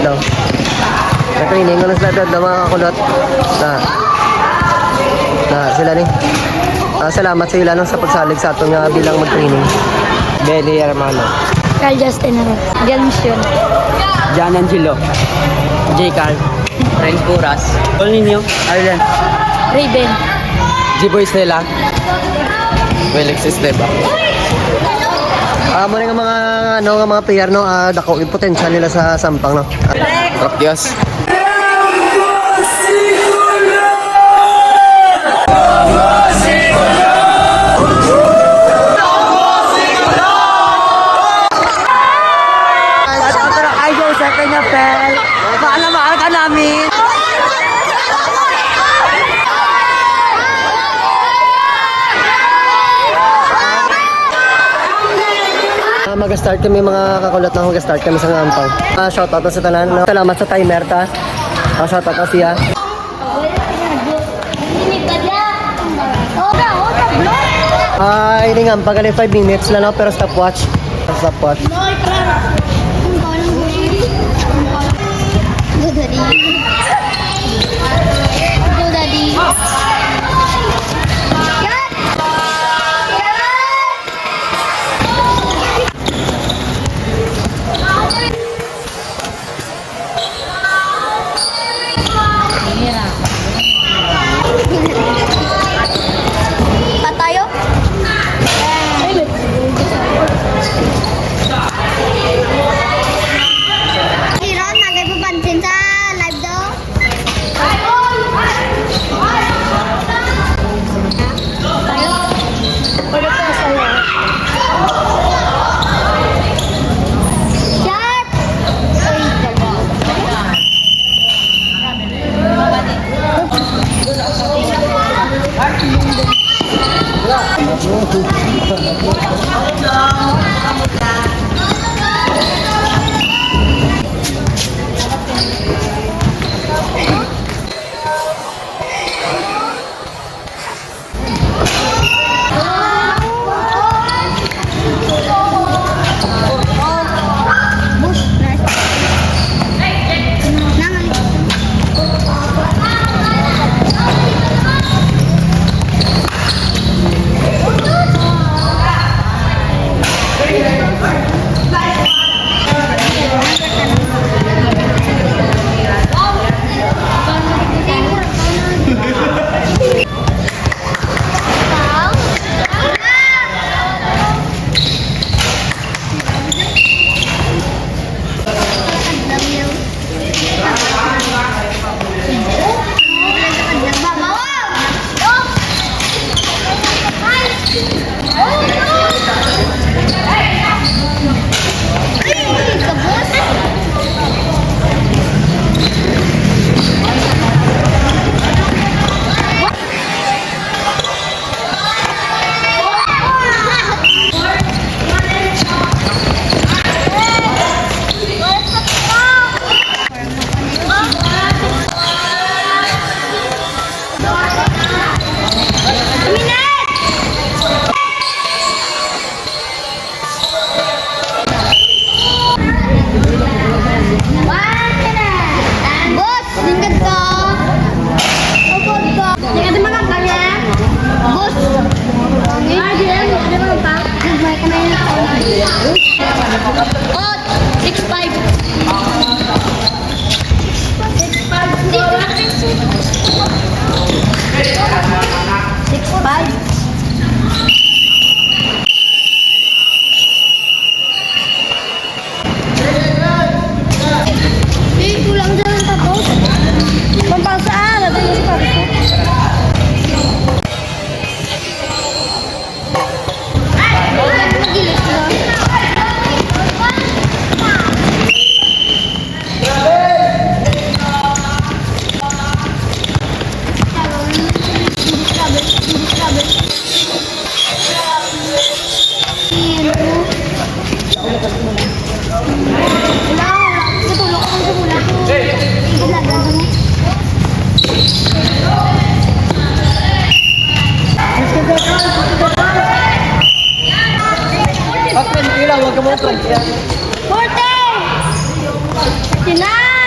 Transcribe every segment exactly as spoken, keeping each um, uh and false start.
Daw. Nag-training ko na sila, daw, mga kakulot. Na, na sila ni. Ah, salamat sa ila lang sa pagsalig sa aton nga bilang mag-training. Belly Hermano. Carl Justin Aro. Jan Mission. Jan Angelo. J Carl. Renz Puras. Paul Nino. Arlen. Raven. G-Boy Stella. Felix Esteban. Ah, mo nga mga, ano, nga mga player, no? Ah, dako yung potential nila sa Sampang, no? Rock Dios. Shout out kay Joseph Peñafel. Mahal na mahal ka namin. Ah, mag-start kami, mga kakulot, na mag-start kami sa Sampang. Ah, shout out na sa tanan, no? Salamat sa timer ta. Ah, shout out na siya. Ay, ini nga, pag five minutes lang, no? Pero stopwatch. Stopwatch. Go, Daddy. Go, Daddy. Patayo? Hiron, nagay po pansin sa live do. Boss, lingkod ko. Upod ko. Lingkod mo lang kanya. Boss. Ay, di lang, di lang pa. Nagmay ka na yun. Oh, six five. Six five. Six five. Eh, kulang dyan ang tapos. Pampasaan natin yung sapatos ko. Ay, nagilid ko. Open, ilaw, wag ka mo open. Forty! Forty-nine!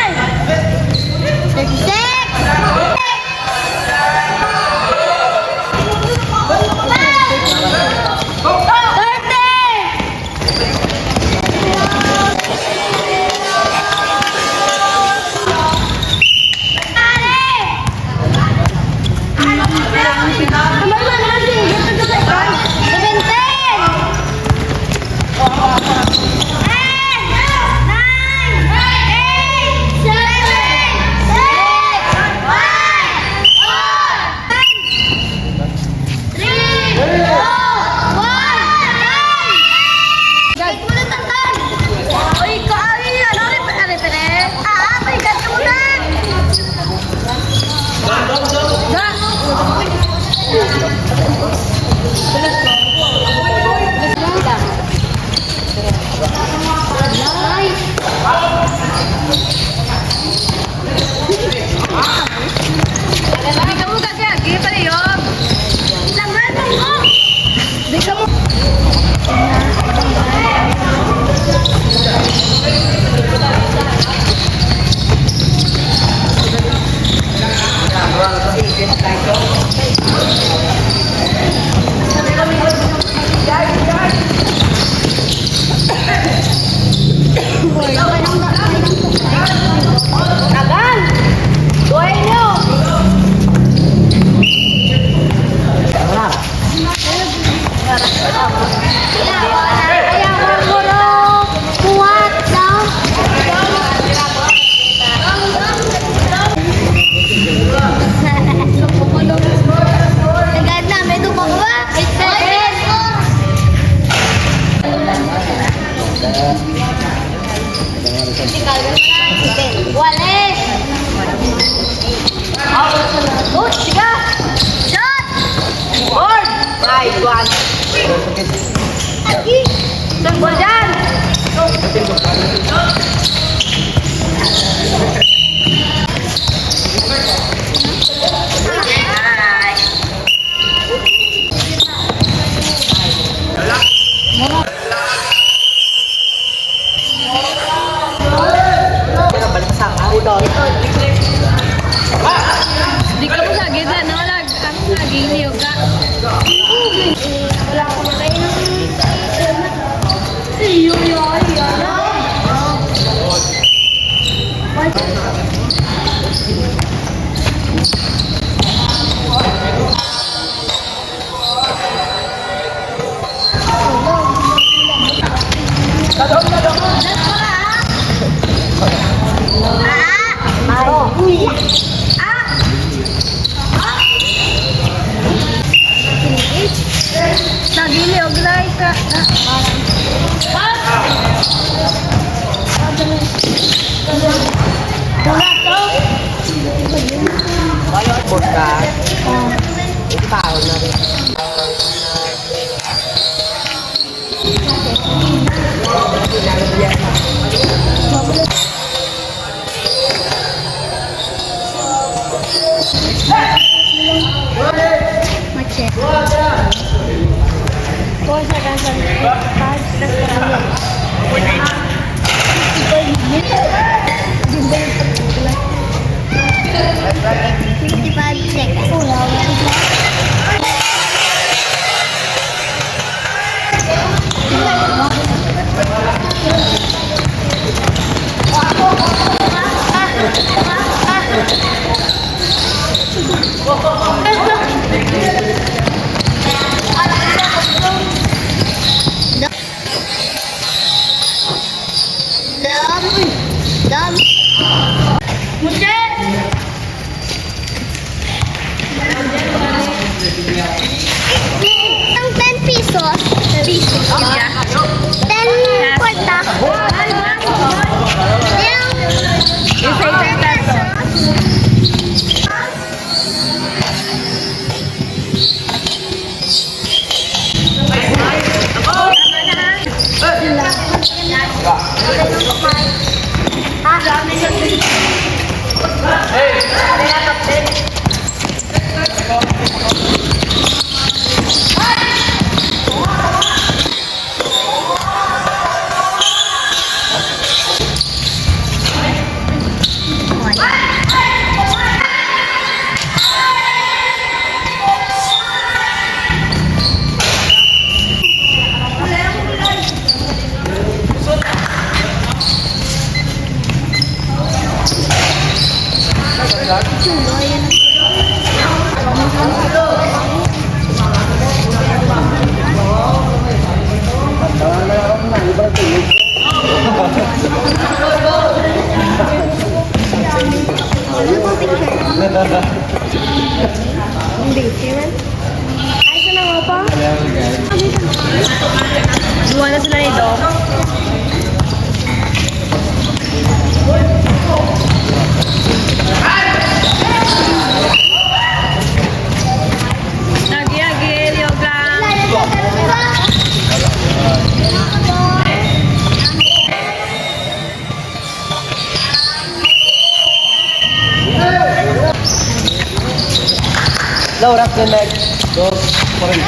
Nagili og like ka. Wala to. Wala ang podcast. Ikaw na rin. Dam. Dam. Ang ten pesos. Pesos. Ten kwarta. Yung ten pesos. Ang busy man. Ay, sa mga pa? Duwa na sila ni Doc. Agi-agi, Leo Blanc. Laura Connect, dos forty.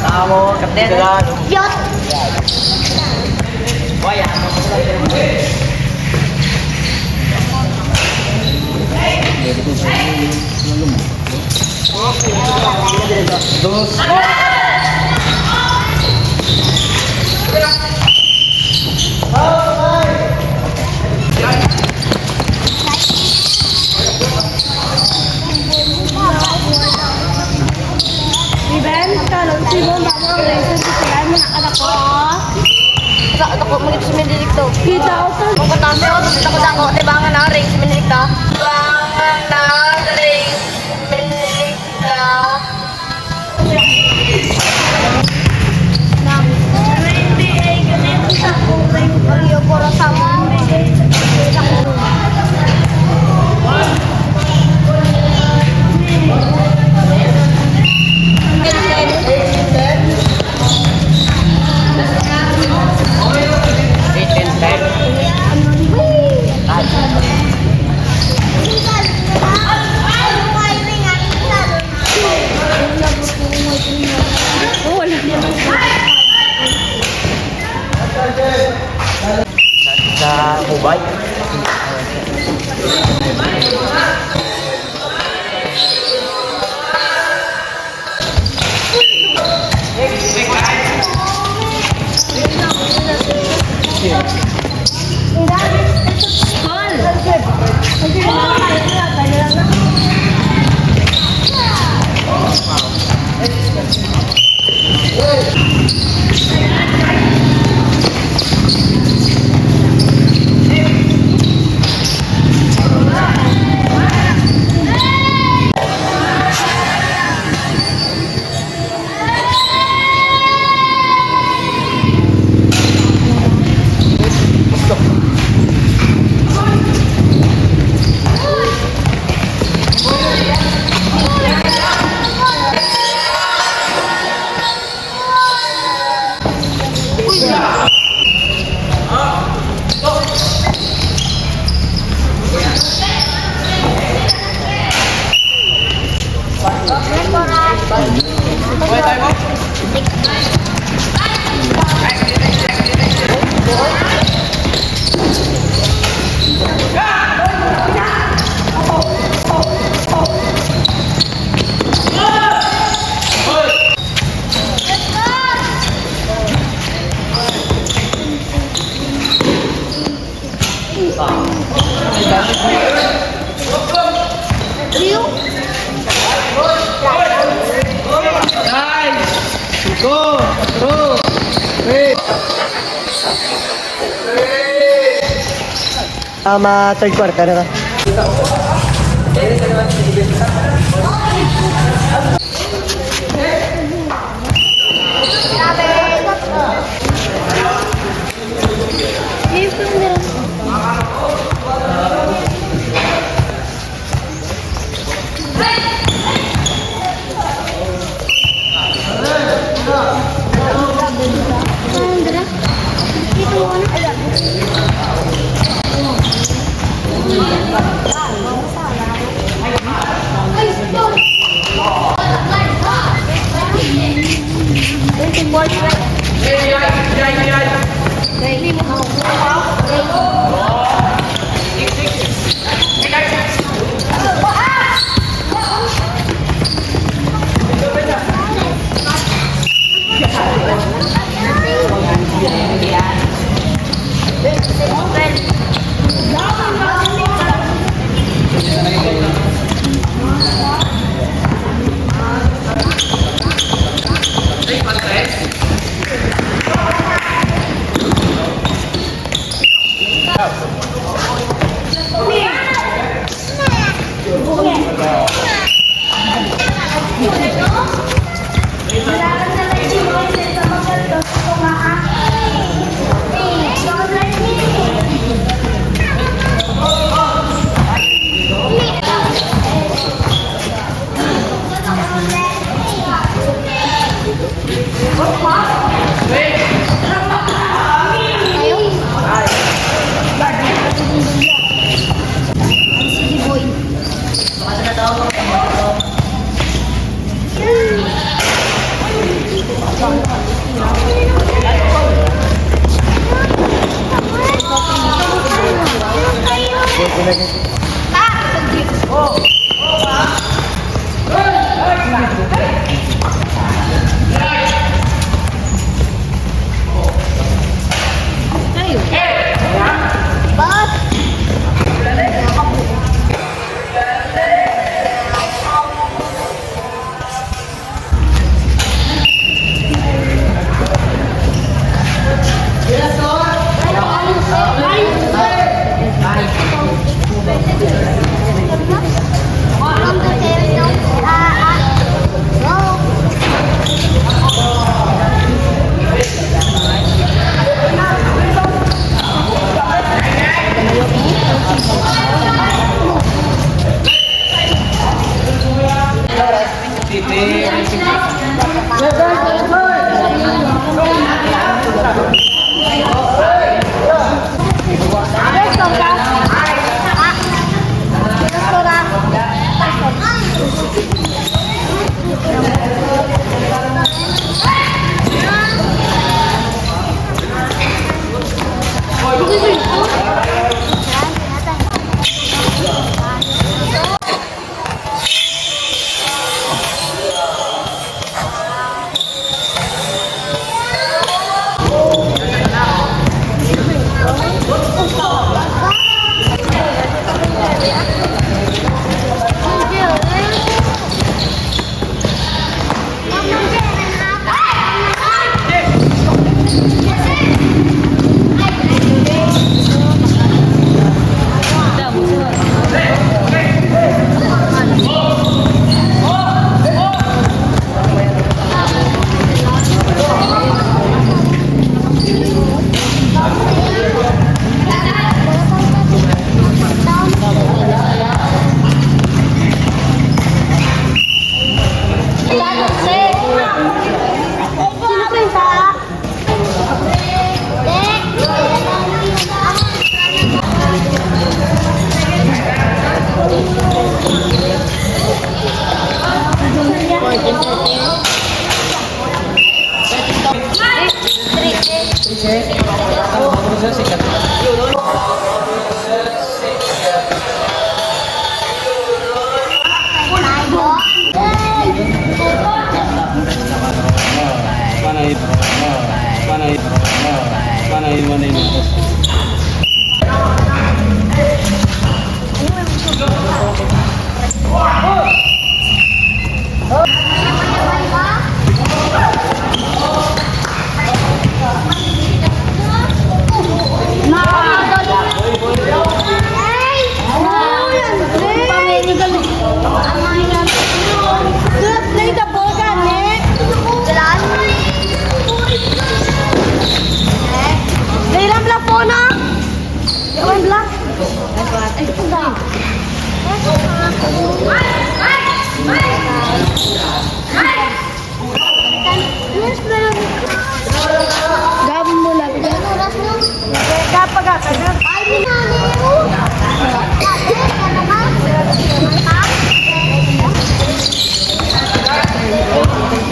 Tamo, Captain. Yot. Dos. Iben, talon, sibong, bawang, raisin, sisilan, manakadako. Sa dako mo gid si Benedicto. Kita ko to. Kung kataas ako, sa dako-dako, tibangan na ring si Benedicto. Tibangan na ring si Benedicto. Nice! Go! Go! Three! Ah, ma third quarter na.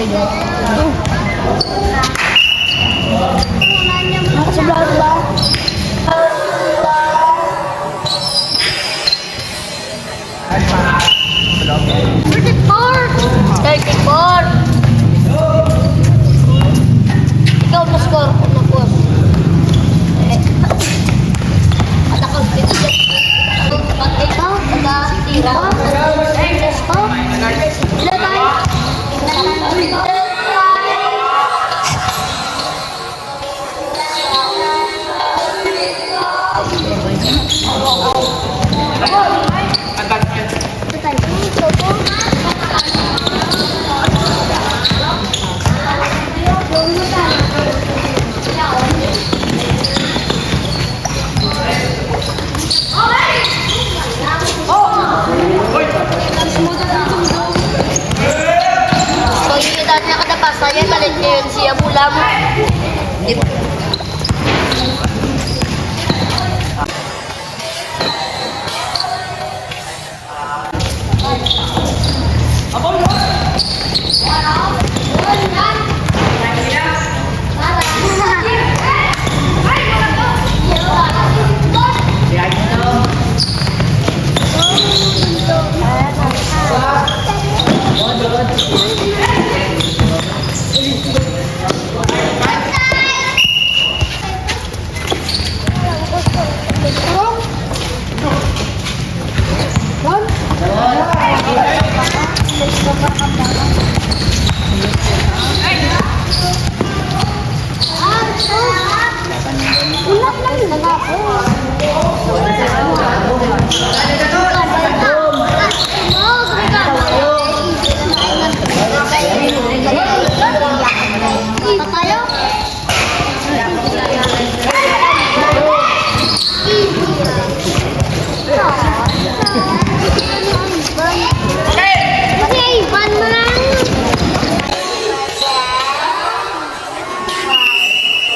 Sobrado ba? Thirty-four. Thirty-four. Ikaw na score. Ako na score. Eh. At ako, ikaw, taga tira. Ikaw, ilan tayo? So, yun, dati nakadapasa yan, balik niya yun siya, bulam.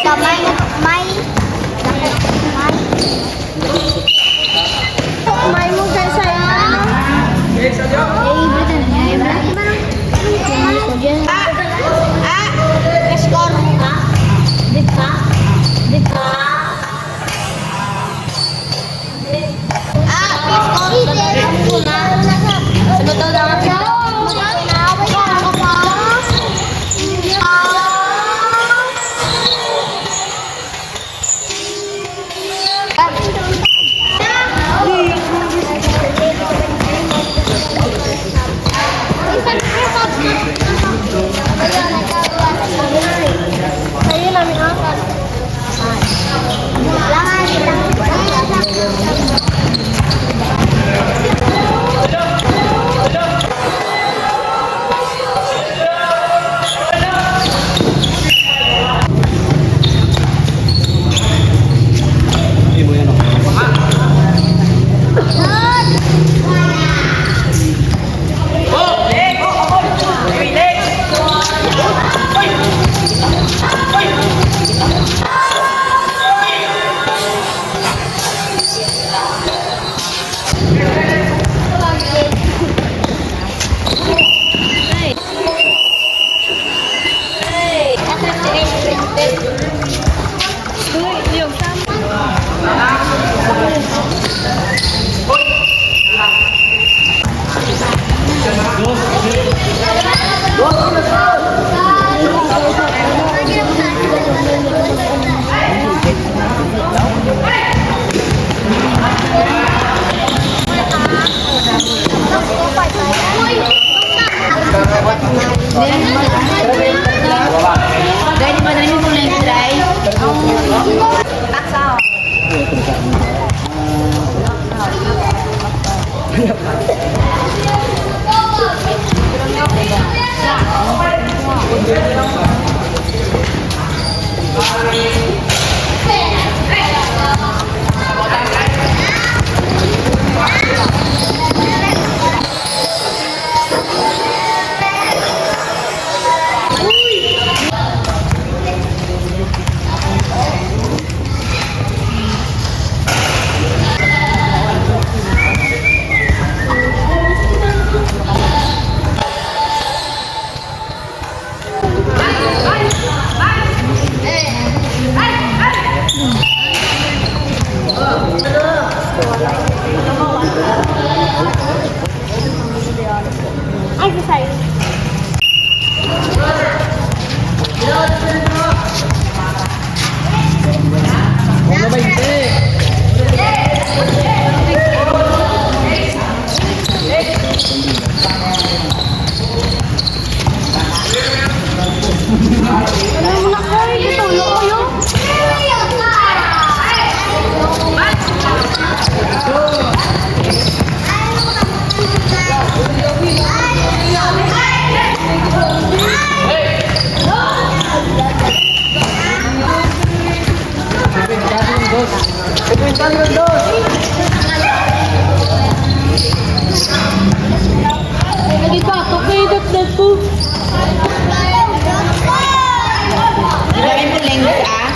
Kamay, may. May mo sa isa. Eh, Britain. Eh, Britain. Ah, ah, score. Di pa? Di pa? Ah, score. Sunod daw na. Gani ba na yung kulay try? Taksa. Ano mo na, Koy? Ito, ulo ko, yo. Di ba, okay, that's that po. Dali mo, Lengs, ah.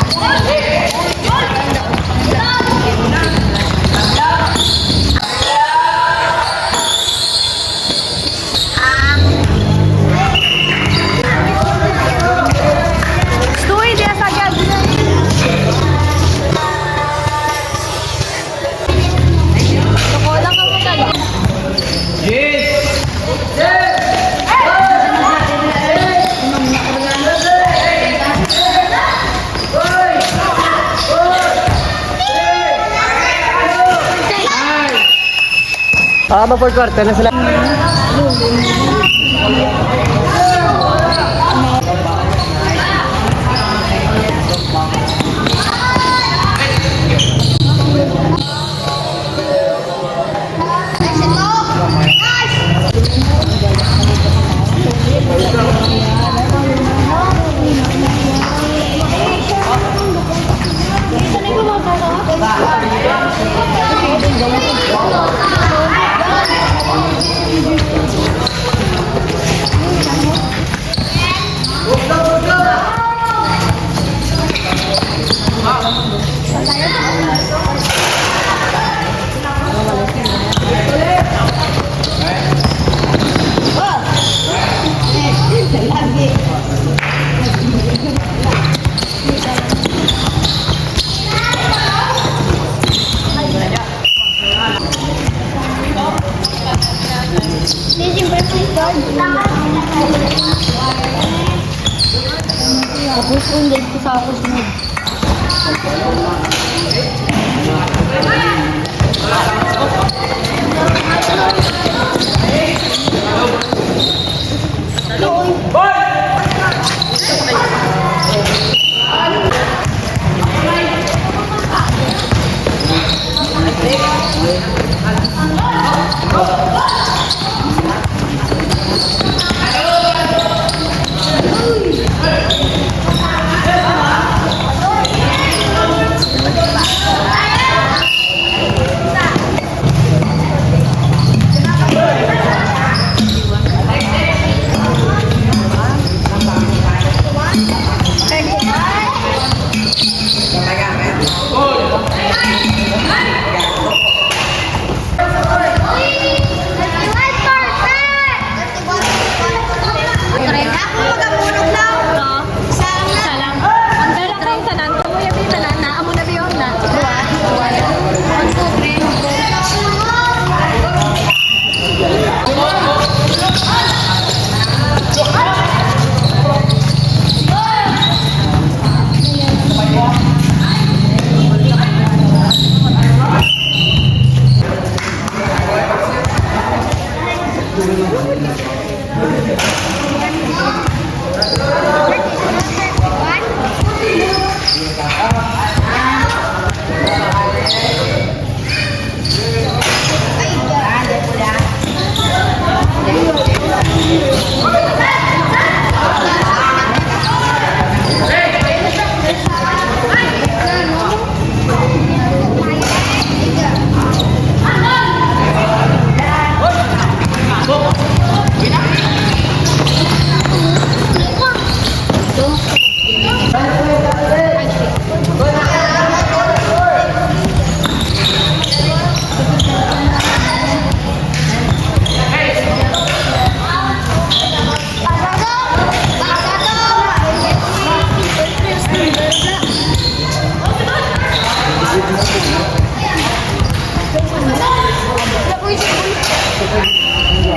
Stoy, diya sa agad. Yes! Ah, mag-four quarter na sila. Tapos kung dito sa ako sunod. Isa lang. Ang dara kang tanan, kamuya, bi, tanan na, amo na, bi, oh, na. One, two, three, four.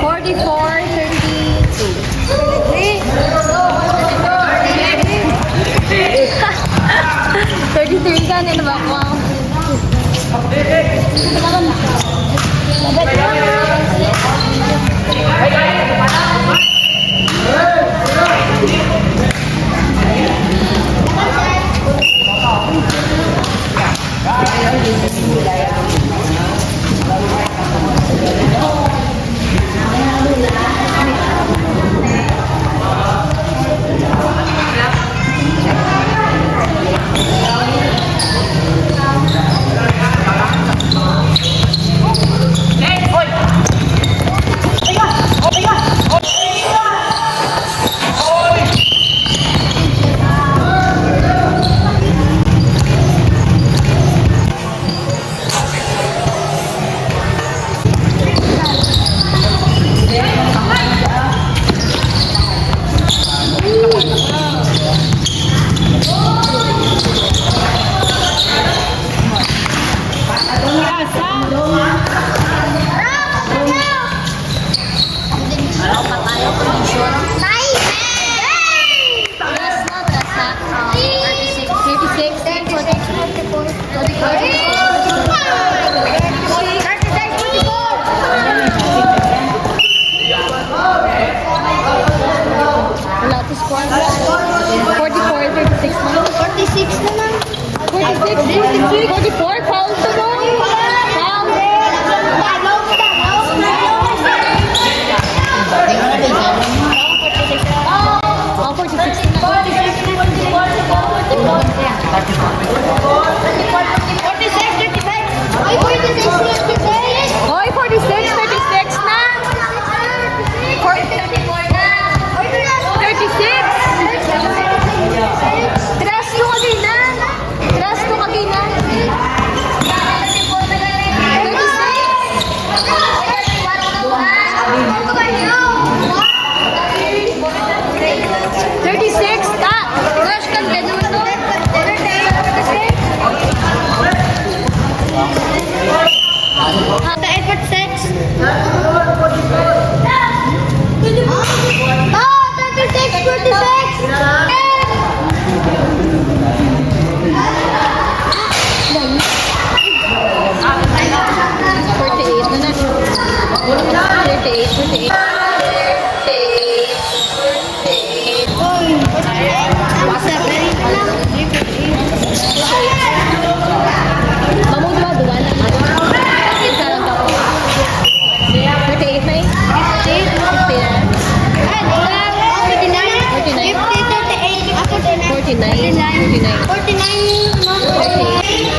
Forty-four, thirty-two. Thirty-three ka na ba? Wow. Forty-four, thirty-six. Forty-six na lang. Forty-six, forty-six, forty-four, foul to, no? Foul. Oh, forty-six na. Oy, forty-six, thirty-six. Oy, forty-six, thirty-six na. Forty-six. Thirty-six. Tres to kagina. Tres to kagina. Thirty-six. Thirty-six, ta. Rush kang ganuno. Sa effort six. Oh, thirty-six, forty-six. Forty-eight na na. Forty-eight, forty-eight. Mamudwa, duwa na. Isa lang ka po. Forty-eight na eh. Fifty na. Ay, wala. Forty-nine. Forty-nine. Fifty, thirty-eight. Ah, forty-nine. Forty-nine. Forty-nine. Forty-nine, no? Forty-eight.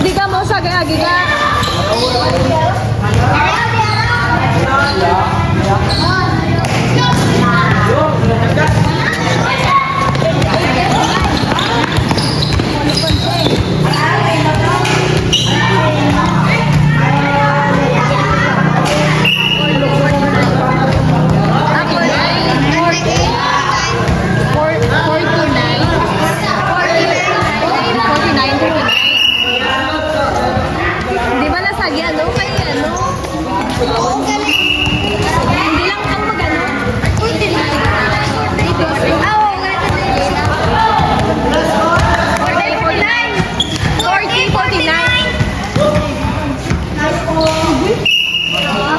Di ka mo sa gagi ka. Forty-nine, forty-nine. Di ba nasagyan, no? Kaya ano? Hindi lang ang magano. Forty-nine. Ah, oo, nga, forty-nine. Forty, forty-nine.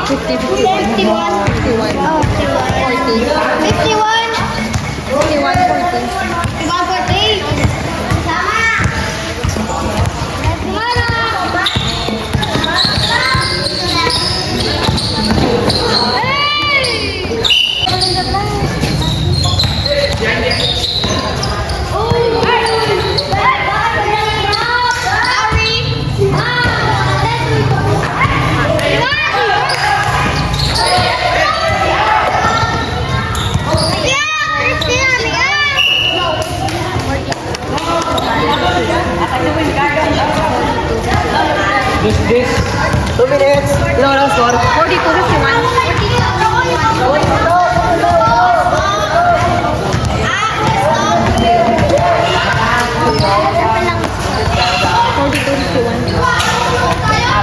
Fifty, fifty-one. Fifty-one. Fifty-one. Oh, fifty-one. Forty. Fifty-one. Fifty-one, forty. Fifty-one, forty. Tama. This, this. Two minutes. Ilang oras, sir? Forty-two fifty-one. Forty-two fifty-one.